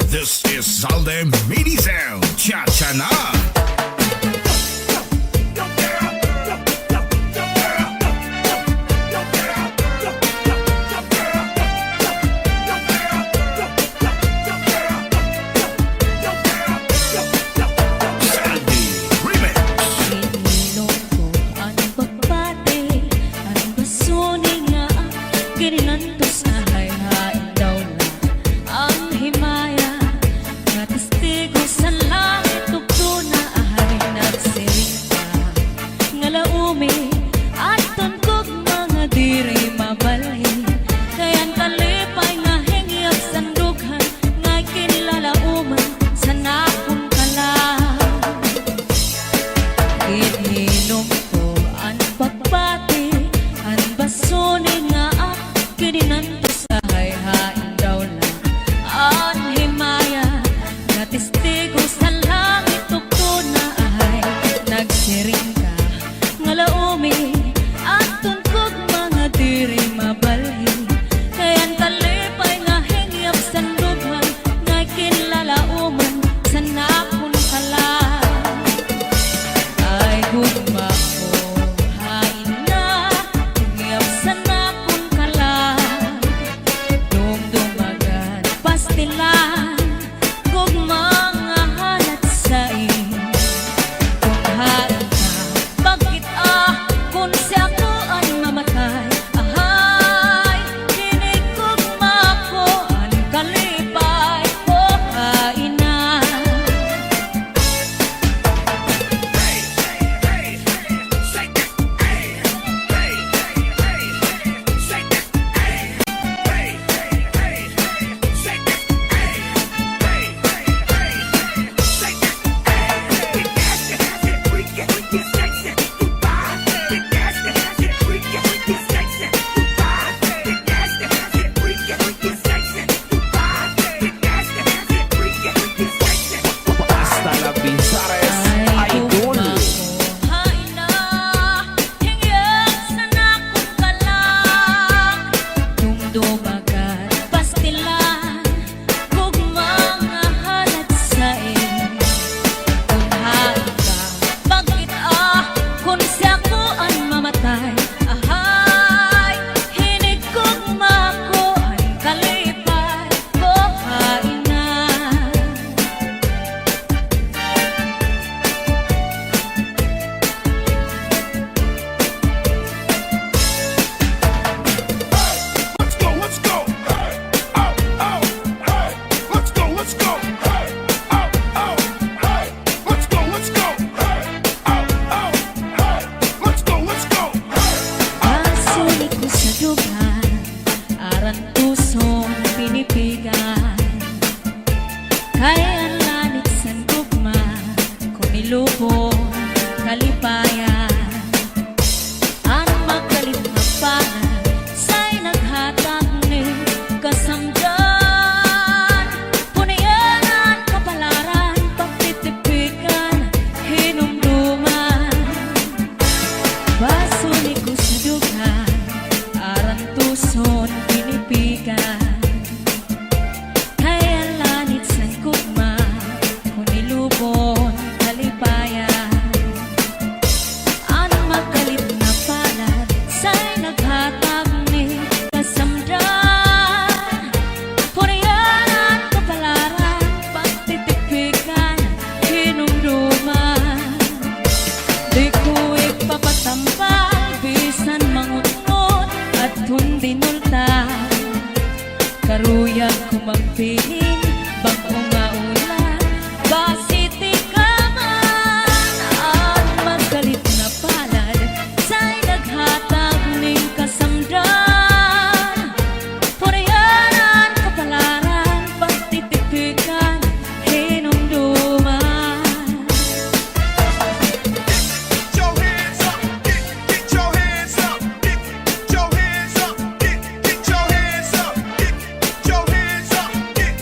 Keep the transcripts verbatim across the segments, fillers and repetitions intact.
This is Zalde Mini Sound. Cha-cha na! Zalde Remix. Ginhinom ko an pagbati, an basuni nga ginhinantos, ahay hain daw la an himaya, nga testigo sa langit ug duna, ahay nagsiring ka nga laomi, adton gugma nga diri mabalhin, kay an kalipay nga hingyap san dughan, ngay kinlalaoman san akon kalag. Ginhinom ko an pagbati, an basuni nga ak-, ginhinantos, ahay hain daw la an himaya, nga testigo sa langit ug duna, ahay nagsiring ka nga laomi, adton gugma nga diri mabalhin, kay an kalipay nga hingyap san dughan, ngay kinlalaoman san akon kalag. Ay gugma ko, hain na hingyap san akon kalag. Dumdumagan, pastilan, gugma nga halat sain. Kun hain ka, pagkit-a, kun si ako an mamatay, ahay, hinigugma ko an kalipay ko, hain na. Hasta la Binsares, idol. Hain na, hingyap san akon kalag. Dumdumagan, pastilan, gugma nga halat sain. Kun hain ka, pagkit-a, kun si ako an mamatay, ahay, hinigugma ko an kalipay ko, hain na. Let's go, let's go. Hey, oh, oh, hey. Let's go, let's go. Hey, oh, oh, hey. Let's go, let's go. Hey, oh, oh, hey. Let's go, let's go. Hey, oh, oh. Basuni ko sa dughan, arantuson, pinipigan. Kay an lanit san gugma, kon ilubon, kalipayan. An makalit nga palad, say naghatag ni kasamdan. Punian an kapalaran, pagtitipikan, hinumduman. Basuni ko sa dughan, arantuson, pinipigan. Kay an lanit san gugma, kon ilubon, kalipayan. An makalit nga palad, say naghatag ni kasamdan. Purihan an kapalaran, pagtitipikan, hinumduman. Di ko ipapatambal, bisan mangutngot, adton dinultan. Karuyag ko magbilin, bag-o nga ulan, basi tikaman. An makalit nga palad, say naghatag nin kasamdan. Purihan an kapalaran, pagtitipikan, hinumduman. Get your hands up, get, get your hands up, get, get your hands up, get, get your hands up, get, get your hands up, get.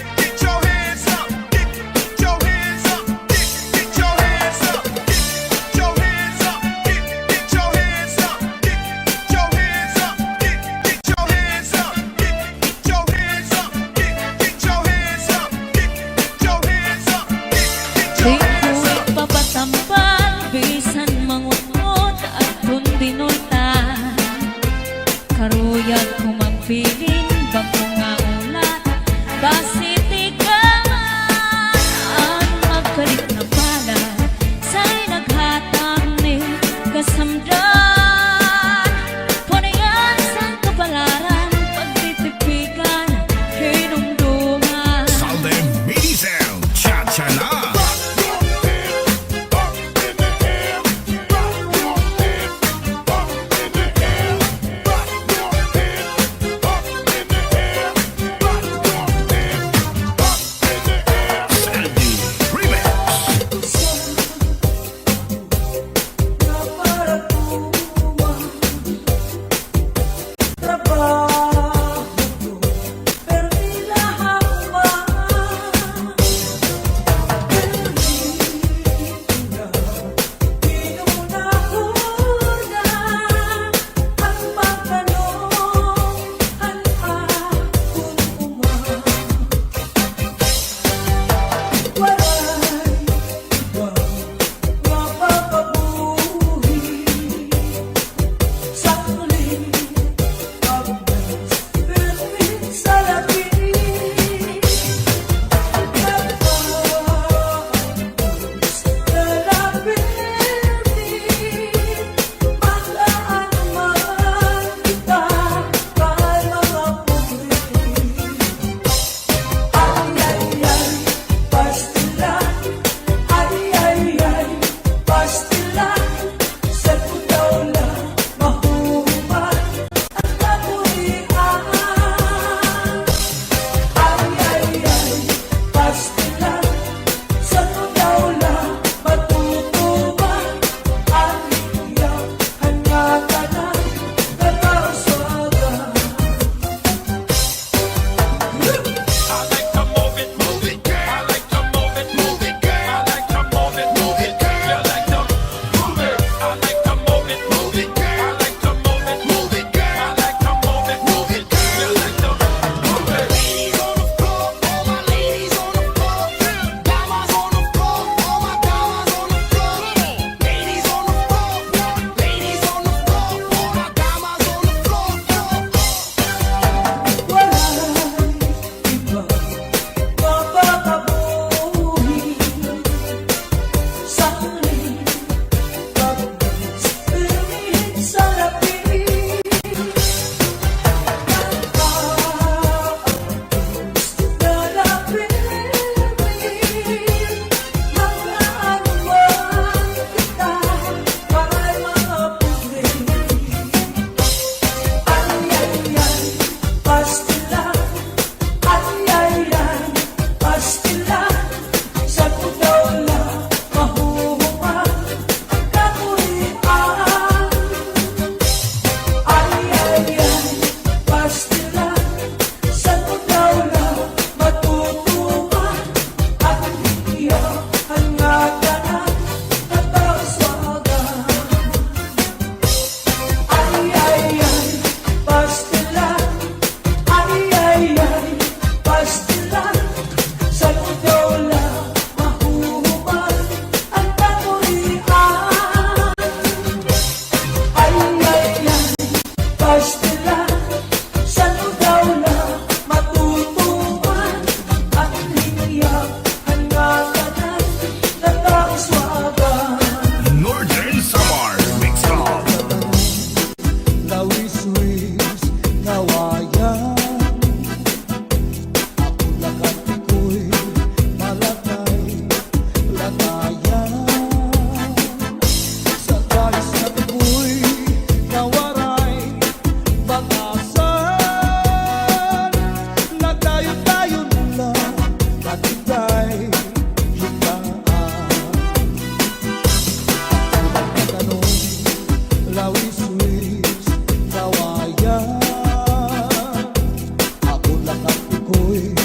Ko'y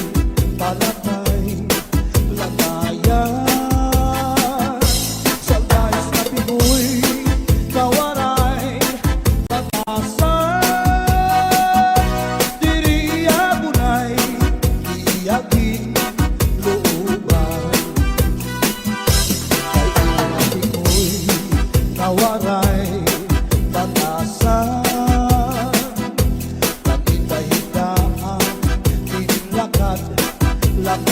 palatay, latayan. Saldays na pigoy, kawaray, batasan. Diri abunay, iya ginlooban. Kay iya pigoy, kawaray, batasan. Pati pa hitaan, dinlakad, lakad.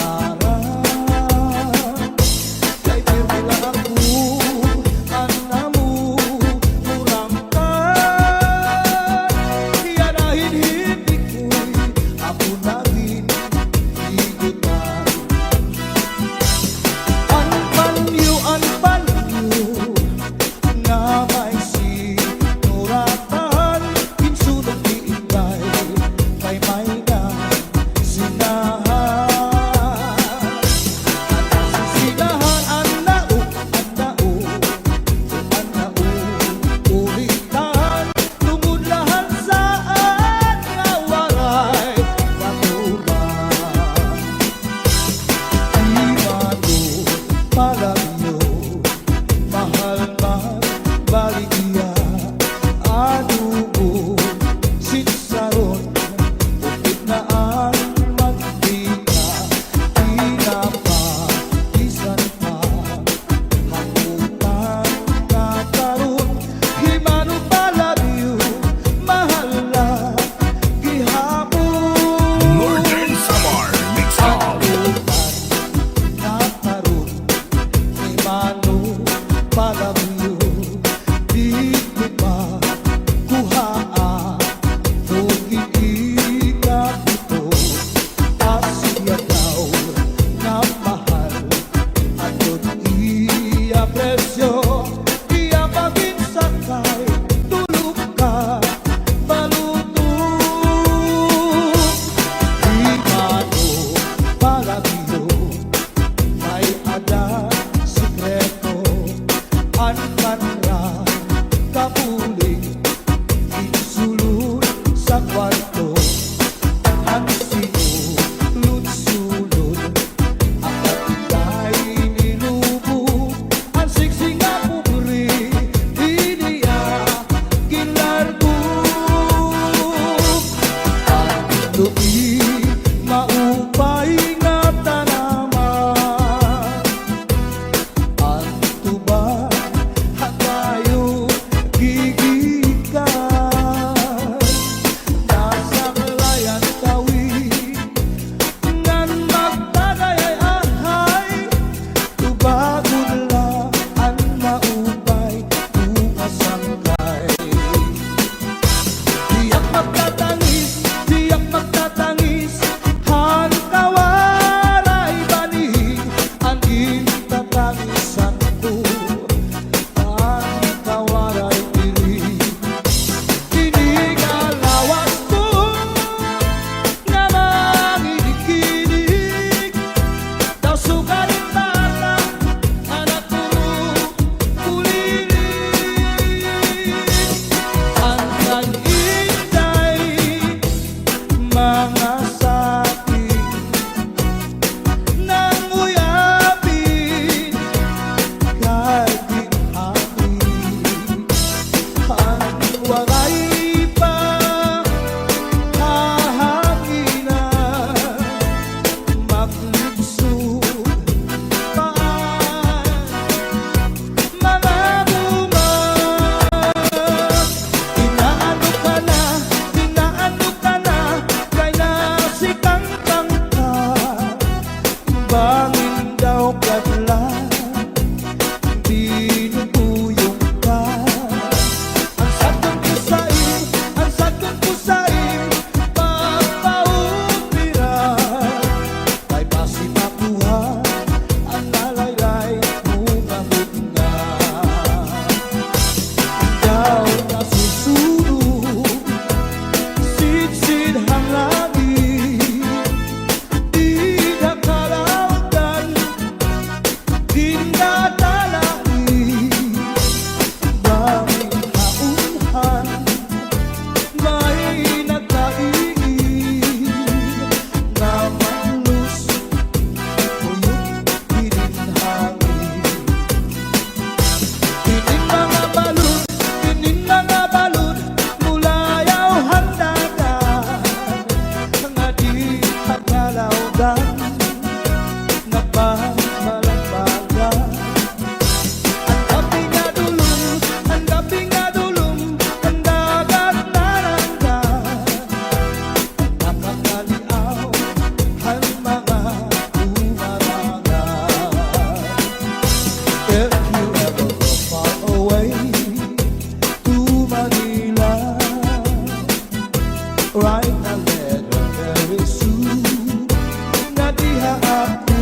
Nadiha ako,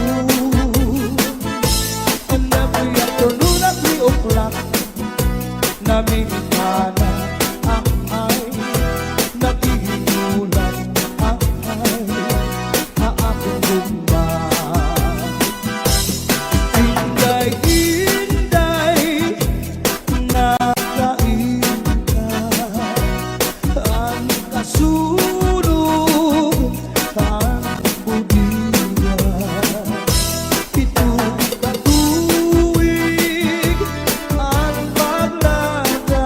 naguyat, nunat ni uklak, namimikana, ahay, naghihinulat, ahay, ha akon gugma. Inday, inday, nakainda an kasunog han budiya. Pito ka tuig an paglada,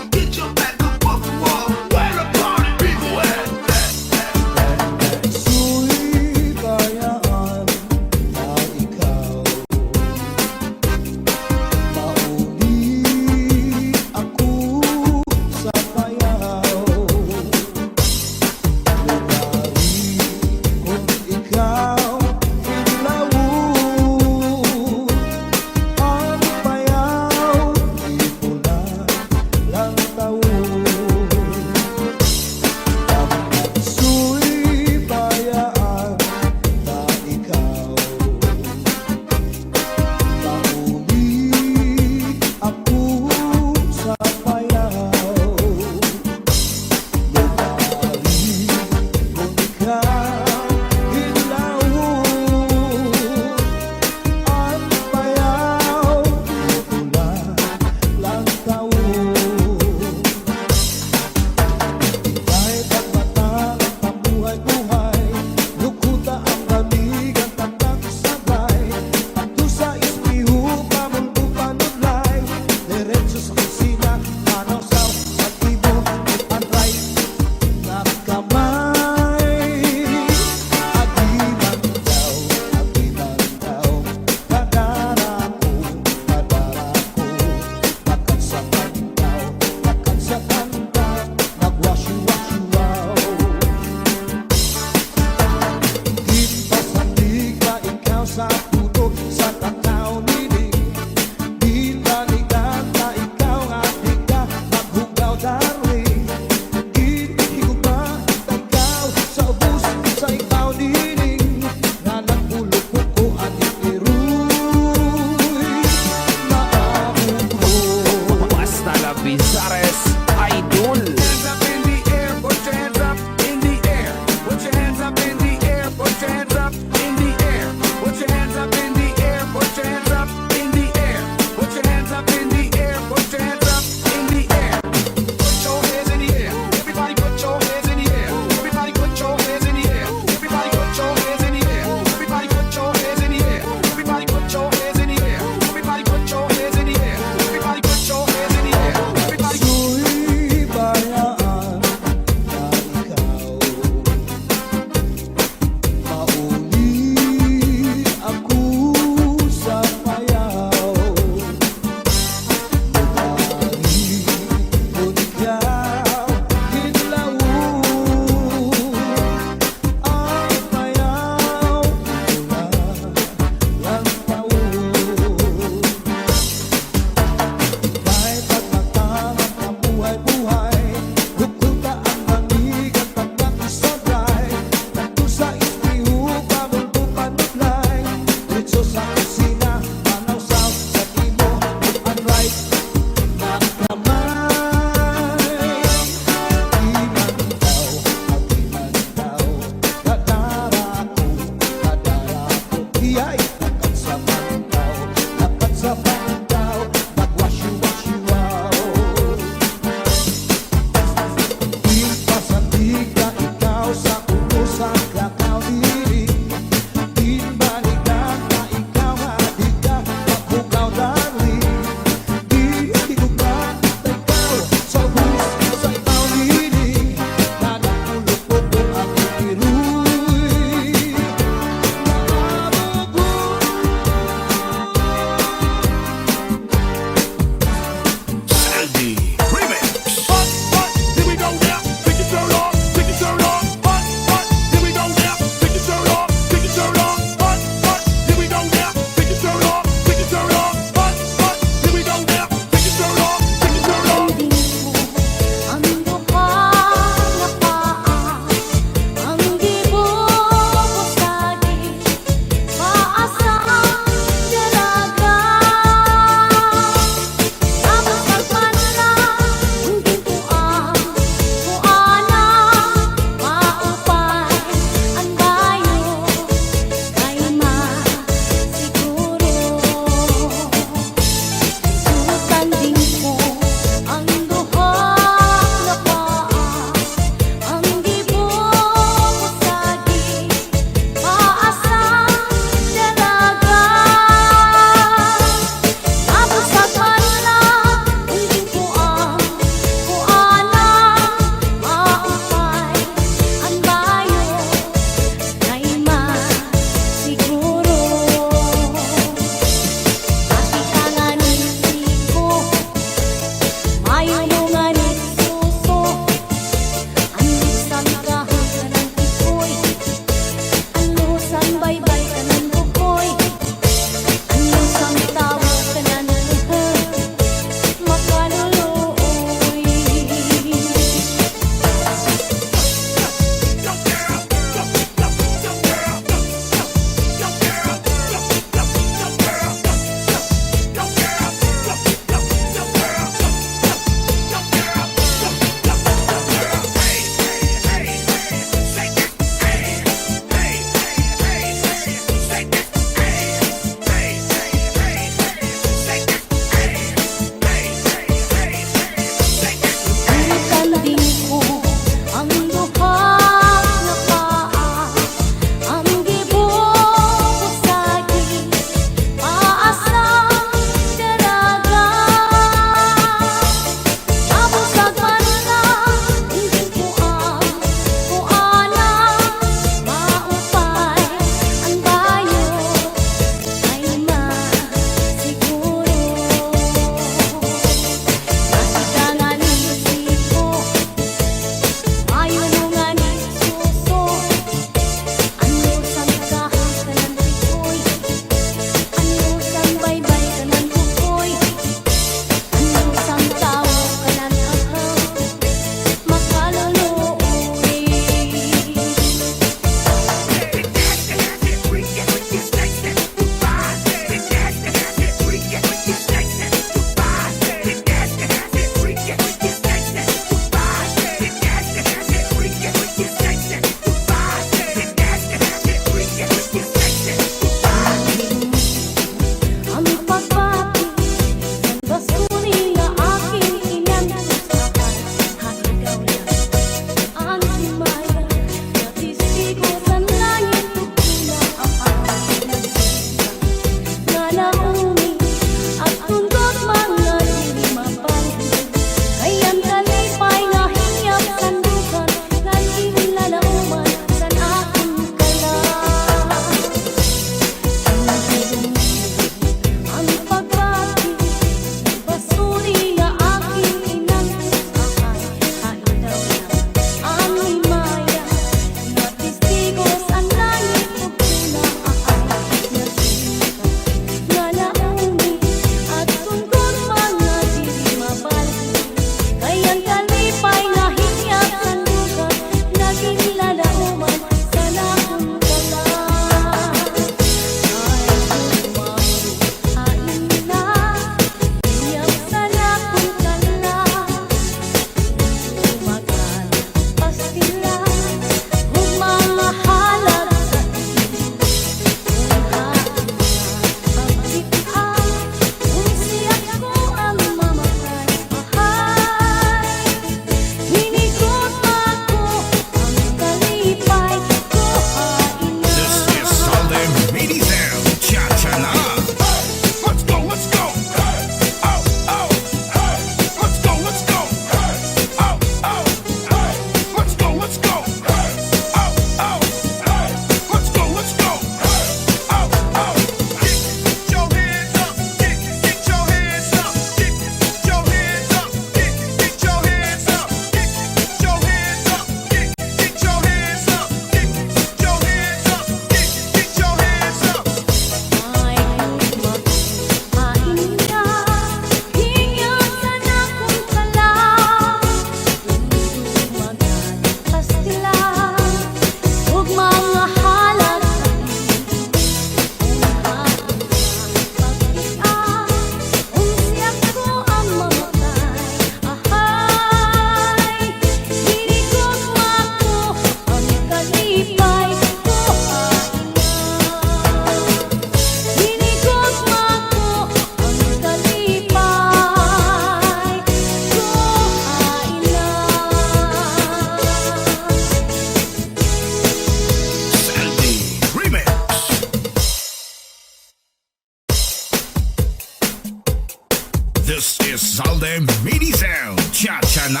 This is Zaldem Mini Sound. Cha-cha na!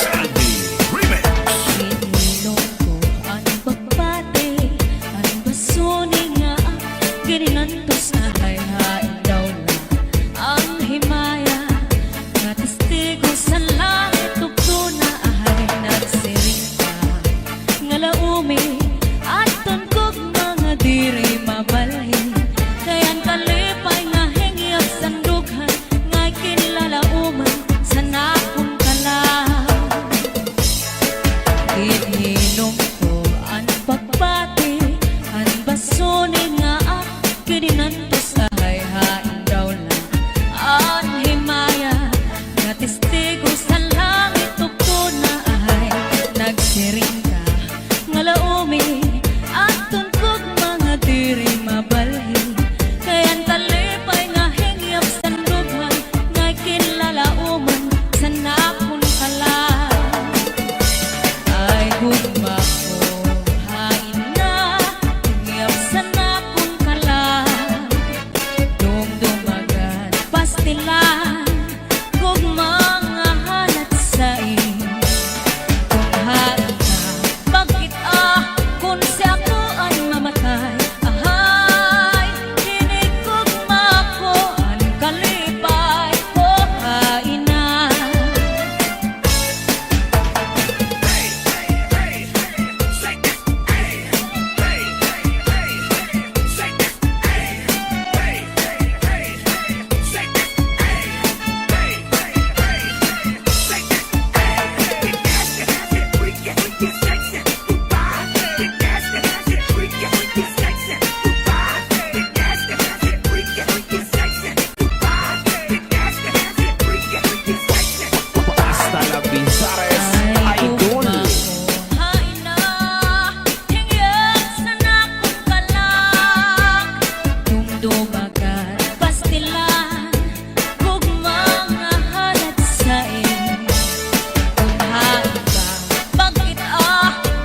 Sandy Remix. Ginhilom ko an pagbati, an basuni nga ginhinantos, ahay hain daw la an himaya, nga testigo sa langit ug tuna, ahay nagsiring ka nga laomi, adton kog mga diri mabalhin, kay an kalipay nga hingyap san dughan, ngay kinlalaoman san akon kalag. Ginhilom ko an pagbati, an basuni nga ginhinantos, ahay hain daw la an himaya, nga testigo sa langit ug tuna, ahay nagsiring ka nga laomi, adton kog mga diri mabalhin, kay an kalipay nga hingyap san dughan, ngay kinlalaoman san akon kalag. Ay gugma ko, hain na hingyap san akon kalag. Dumdum agad pastilan, gugma nga halat sa imo. Kon hain ka, bag-it-a, kon si ako an mamatay, ahay, hinigugma ko an kalipay ko, hain na. Hasta la Pisares, idol. Hain na, hingyap san akon kalag. Dumdum agad pastilan, gugma nga halat sa imo. Kon hain ka, bag-it-a,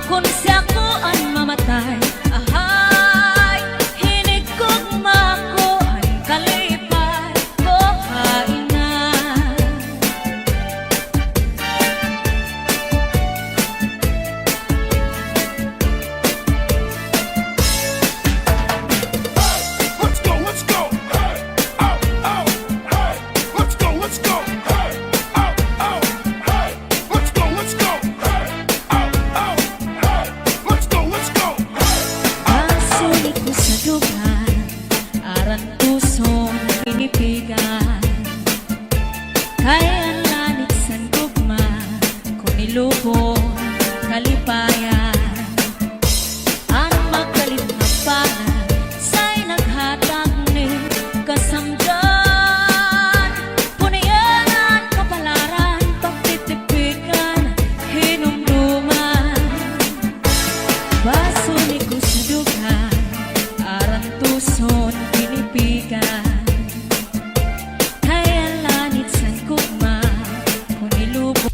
kon si ako an mamatay, ahay, hinigugma ko an kalipay ko, hain na. Let's go, let's go. Hey, ow, ow, hey. Let's go, let's go. Hey, ow, ow, hey. Let's go, let's go. Hey, ow, ow, hey. Let's go, let's go. Hey, ow, ow. Basuni ko sa dughan, arantuson, kinipigan. Kay an lanit san gugma, kon ilubong, kalipayan. An magkalit nga panag, say naghatag ni kasamdan. Punian an kapalaran, pagtitipikan, hinumduman. Basuni ko sa dughan, arantuson, kinipigan. Kay an lanit san gugma, kon ilubong.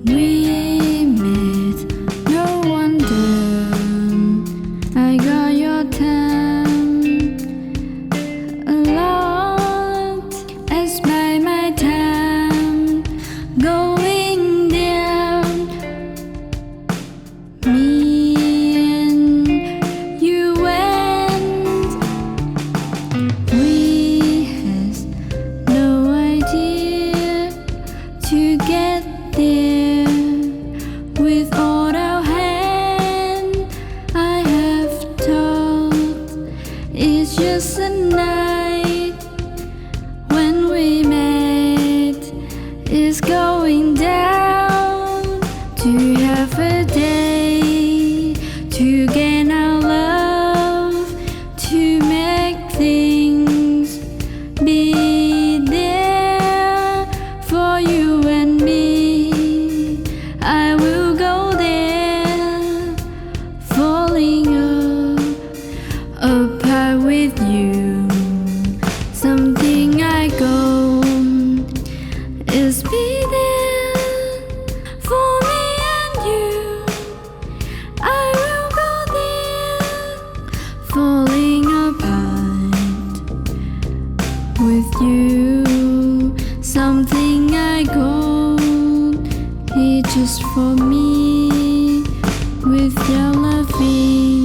We met, no wonder I got your time. A lot has made my time going down. Me and you went, we had no idea to get there. With all our hand, I have thought it's just a night. When we met is going down. To have a day to gain our love, to make things be there. With you, something I got here just for me. With your loving